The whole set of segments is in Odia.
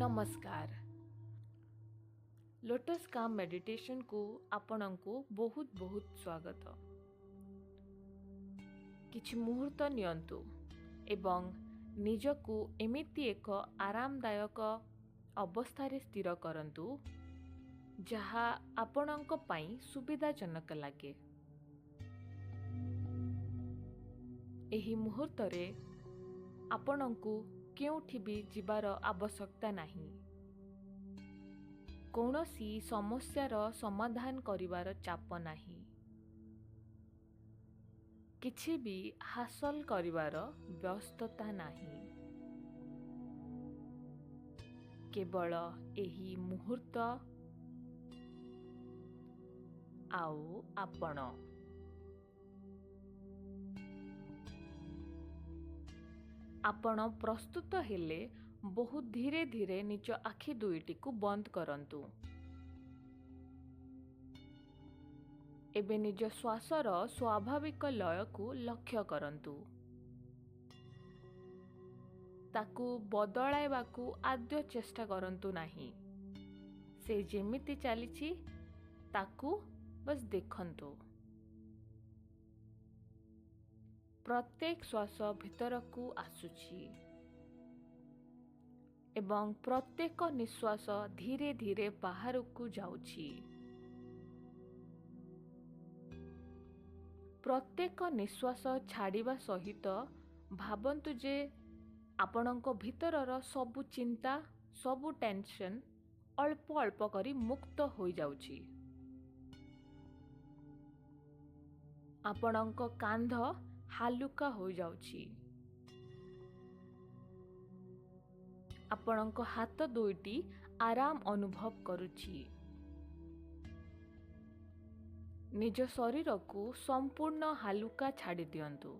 ନମସ୍କାର। ଲୋଟସ୍ କାମ୍ ମେଡିଟେସନକୁ ଆପଣଙ୍କୁ ବହୁତ ବହୁତ ସ୍ୱାଗତ। କିଛି ମୁହୂର୍ତ୍ତ ନିଅନ୍ତୁ ଏବଂ ନିଜକୁ ଏମିତି ଏକ ଆରାମଦାୟକ ଅବସ୍ଥାରେ ସ୍ଥିର କରନ୍ତୁ ଯାହା ଆପଣଙ୍କ ପାଇଁ ସୁବିଧାଜନକ ଲାଗେ। ଏହି ମୁହୂର୍ତ୍ତରେ ଆପଣଙ୍କୁ କେଉଁଠି ବି ଯିବାର ଆବଶ୍ୟକତା ନାହିଁ। କୌଣସି ସମସ୍ୟାର ସମାଧାନ କରିବାର ଚାପ ନାହିଁ। କିଛି ବି ହାସଲ କରିବାର ବ୍ୟସ୍ତତା ନାହିଁ। କେବଳ ଏହି ମୁହୂର୍ତ୍ତ ଆଉ ଆପଣ। ଆପଣ ପ୍ରସ୍ତୁତ ହେଲେ ବହୁତ ଧୀରେ ଧୀରେ ନିଜ ଆଖି ଦୁଇଟିକୁ ବନ୍ଦ କରନ୍ତୁ। ଏବେ ନିଜ ଶ୍ୱାସର ସ୍ୱାଭାବିକ ଲୟକୁ ଲକ୍ଷ୍ୟ କରନ୍ତୁ। ତାକୁ ବଦଳାଇବାକୁ ଆଦୌ ଚେଷ୍ଟା କରନ୍ତୁ ନାହିଁ। ସେ ଯେମିତି ଚାଲିଛି ତାକୁ ବସ୍ ଦେଖନ୍ତୁ। ପ୍ରତ୍ୟେକ ଶ୍ୱାସ ଭିତରକୁ ଆସୁଛି ଏବଂ ପ୍ରତ୍ୟେକ ନିଶ୍ୱାସ ଧୀରେ ଧୀରେ ବାହାରକୁ ଯାଉଛି। ପ୍ରତ୍ୟେକ ନିଶ୍ୱାସ ଛାଡ଼ିବା ସହିତ ଭାବନ୍ତୁ ଯେ ଆପଣଙ୍କ ଭିତରର ସବୁ ଚିନ୍ତା, ସବୁ ଟେନସନ୍ ଅଳ୍ପ ଅଳ୍ପ କରି ମୁକ୍ତ ହୋଇଯାଉଛି। ଆପଣଙ୍କ କାନ୍ଧ ହାଲୁକା ହୋଇଯାଉଛି। ଆପଣଙ୍କ ହାତ ଦୁଇଟି ଆରାମ ଅନୁଭବ କରୁଛି। ନିଜ ଶରୀରକୁ ସମ୍ପୂର୍ଣ୍ଣ ହାଲୁକା ଛାଡ଼ି ଦିଅନ୍ତୁ।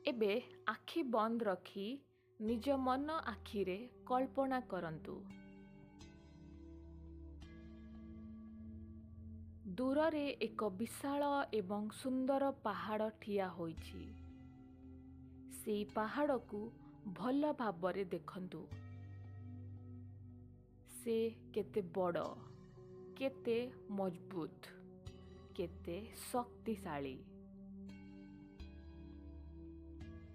ଏବେ ଆଖି ବନ୍ଦ ରଖି ନିଜ ମନ ଆଖିରେ କଳ୍ପନା କରନ୍ତୁ। ଦୂରରେ ଏକ ବିଶାଳ ଏବଂ ସୁନ୍ଦର ପାହାଡ଼ ଠିଆ ହୋଇଛି। ସେଇ ପାହାଡ଼କୁ ଭଲ ଭାବରେ ଦେଖନ୍ତୁ। ସେ କେତେ ବଡ଼, କେତେ ମଜବୁତ, କେତେ ଶକ୍ତିଶାଳୀ।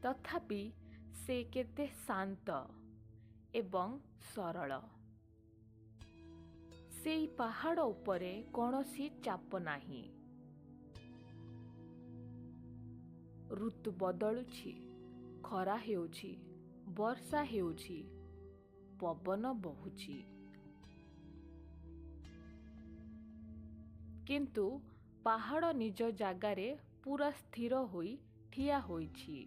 ତଥାପି ସେ କେତେ ଶାନ୍ତ ଏବଂ ସରଳ। ସେଇ ପାହାଡ଼ ଉପରେ କୌଣସି ଚାପ ନାହିଁ। ଋତୁ ବଦଳୁଛି, ଖରା ହେଉଛି, ବର୍ଷା ହେଉଛି, ପବନ ବହୁଛି, କିନ୍ତୁ ପାହାଡ଼ ନିଜ ଜାଗାରେ ପୁରା ସ୍ଥିର ହୋଇ ଠିଆ ହୋଇଛି।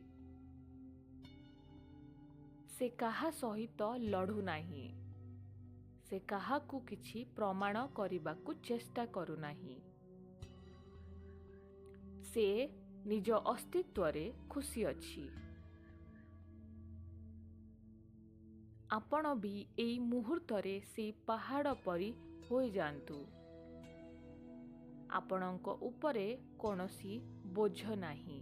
ସେ କାହା ସହିତ ଲଢ଼ୁନାହିଁ। ସେ କାହାକୁ କିଛି ପ୍ରମାଣ କରିବାକୁ ଚେଷ୍ଟା କରୁନାହିଁ। ସେ ନିଜ ଅସ୍ତିତ୍ୱରେ ଖୁସି ଅଛି। ଆପଣ ବି ଏଇ ମୁହୂର୍ତ୍ତରେ ସେଇ ପାହାଡ଼ ପରି ହୋଇଯାଆନ୍ତୁ। ଆପଣଙ୍କ ଉପରେ କୌଣସି ବୋଝ ନାହିଁ।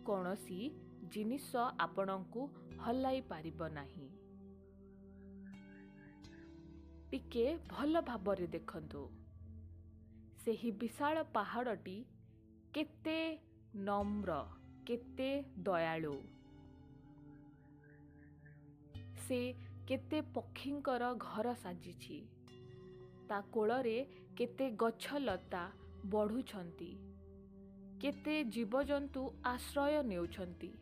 କୌଣସି ଜିନିଷ ଆପଣଙ୍କୁ ହଲାଇ ପାରିବ ନାହିଁ। ଟିକେ ଭଲ ଭାବରେ ଦେଖନ୍ତୁ। ସେହି ବିଶାଳ ପାହାଡ଼ଟି କେତେ ନମ୍ର, କେତେ ଦୟାଳୁ। ସେ କେତେ ପକ୍ଷୀଙ୍କର ଘର ସାଜିଛି। ତା କୋଳରେ କେତେ ଗଛଲତା ବଢ଼ୁଛନ୍ତି, କେତେ ଜୀବଜନ୍ତୁ ଆଶ୍ରୟ ନେଉଛନ୍ତି।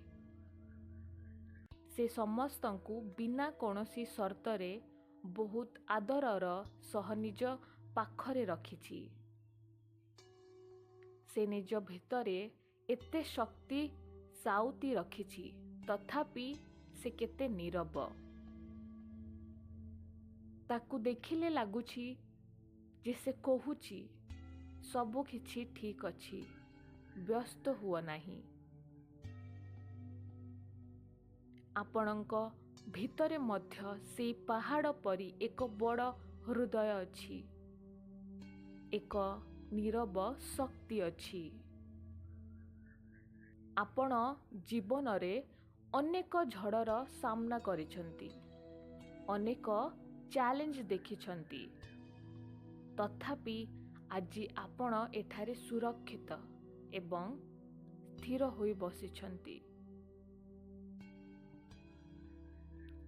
ସେ ସମସ୍ତଙ୍କୁ ବିନା କୌଣସି ସର୍ତ୍ତରେ ବହୁତ ଆଦରର ସହ ନିଜ ପାଖରେ ରଖିଛି। ସେ ନିଜ ଭିତରେ ଏତେ ଶକ୍ତି ସାଉତି ରଖିଛି, ତଥାପି ସେ କେତେ ନୀରବ। ତାକୁ ଦେଖିଲେ ଲାଗୁଛି ଯେ ସେ କହୁଛି, ସବୁ କିଛି ଠିକ୍ ଅଛି, ବ୍ୟସ୍ତ ହୁଅ ନାହିଁ। ଆପଣଙ୍କ ଭିତରେ ମଧ୍ୟ ସେଇ ପାହାଡ଼ ପରି ଏକ ବଡ଼ ହୃଦୟ ଅଛି, ଏକ ନୀରବ ଶକ୍ତି ଅଛି। ଆପଣ ଜୀବନରେ ଅନେକ ଝଡ଼ର ସାମ୍ନା କରିଛନ୍ତି, ଅନେକ ଚ୍ୟାଲେଞ୍ଜ ଦେଖିଛନ୍ତି, ତଥାପି ଆଜି ଆପଣ ଏଠାରେ ସୁରକ୍ଷିତ ଏବଂ ସ୍ଥିର ହୋଇ ବସିଛନ୍ତି।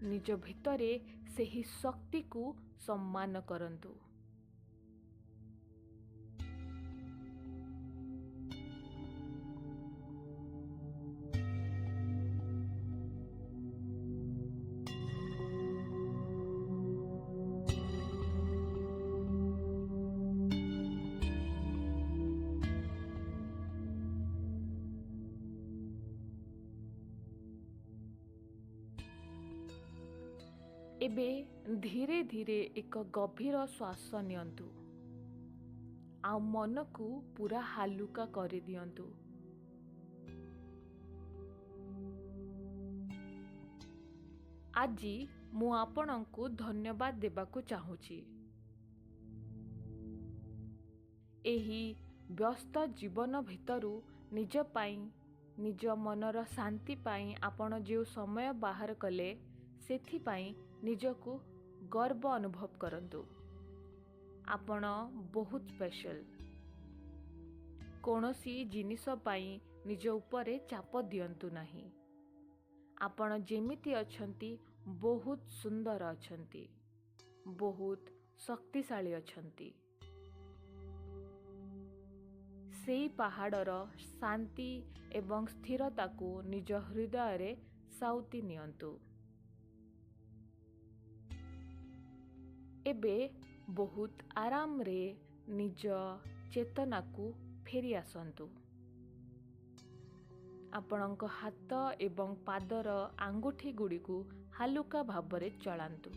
ନିଜ ଭିତରେ ସେହି ଶକ୍ତିକୁ ସମ୍ମାନ କରନ୍ତୁ। ଏବେ ଧୀରେ ଧୀରେ ଏକ ଗଭୀର ଶ୍ୱାସ ନିଅନ୍ତୁ ଆଉ ମନକୁ ପୁରା ହାଲୁକା କରିଦିଅନ୍ତୁ। ଆଜି ମୁଁ ଆପଣଙ୍କୁ ଧନ୍ୟବାଦ ଦେବାକୁ ଚାହୁଁଛି। ଏହି ବ୍ୟସ୍ତ ଜୀବନ ଭିତରୁ ନିଜ ପାଇଁ, ନିଜ ମନର ଶାନ୍ତି ପାଇଁ ଆପଣ ଯେଉଁ ସମୟ ବାହାର କଲେ, ସେଥିପାଇଁ ନିଜକୁ ଗର୍ବ ଅନୁଭବ କରନ୍ତୁ। ଆପଣ ବହୁତ ସ୍ପେଶାଲ। କୌଣସି ଜିନିଷ ପାଇଁ ନିଜ ଉପରେ ଚାପ ଦିଅନ୍ତୁ ନାହିଁ। ଆପଣ ଯେମିତି ଅଛନ୍ତି ବହୁତ ସୁନ୍ଦର ଅଛନ୍ତି, ବହୁତ ଶକ୍ତିଶାଳୀ ଅଛନ୍ତି। ସେଇ ପାହାଡ଼ର ଶାନ୍ତି ଏବଂ ସ୍ଥିରତାକୁ ନିଜ ହୃଦୟରେ ସାଉଁଟି ନିଅନ୍ତୁ। ଏବେ ବହୁତ ଆରାମରେ ନିଜ ଚେତନାକୁ ଫେରି ଆସନ୍ତୁ। ଆପଣଙ୍କ ହାତ ଏବଂ ପାଦର ଆଙ୍ଗୁଠି ଗୁଡ଼ିକୁ ହାଲୁକା ଭାବରେ ଚଳାନ୍ତୁ।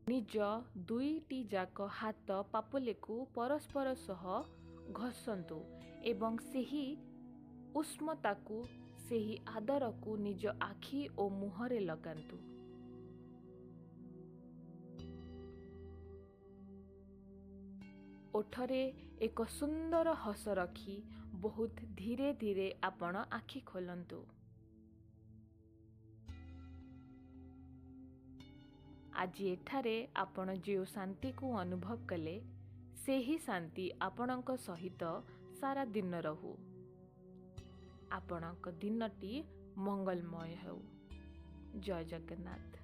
ନିଜ ଦୁଇଟି ଯାକ ହାତ ପାପୁଲିକୁ ପରସ୍ପର ସହ ଘଷନ୍ତୁ ଏବଂ ସେହି ଉଷ୍ମତାକୁ, ସେହି ଆଦରକୁ ନିଜ ଆଖି ଓ ମୁହଁରେ ଲଗାନ୍ତୁ। ଓଠରେ ଏକ ସୁନ୍ଦର ହସ ରଖି ବହୁତ ଧୀରେ ଧୀରେ ଆପଣ ଆଖି ଖୋଲନ୍ତୁ। ଆଜି ଏଠାରେ ଆପଣ ଯେଉଁ ଶାନ୍ତିକୁ ଅନୁଭବ କଲେ, ସେହି ଶାନ୍ତି ଆପଣଙ୍କ ସହିତ ସାରା ଦିନ ରହୁ। ଆପଣଙ୍କ ଦିନଟି ମଙ୍ଗଳମୟ ହେଉ। ଜୟ ଜଗନ୍ନାଥ।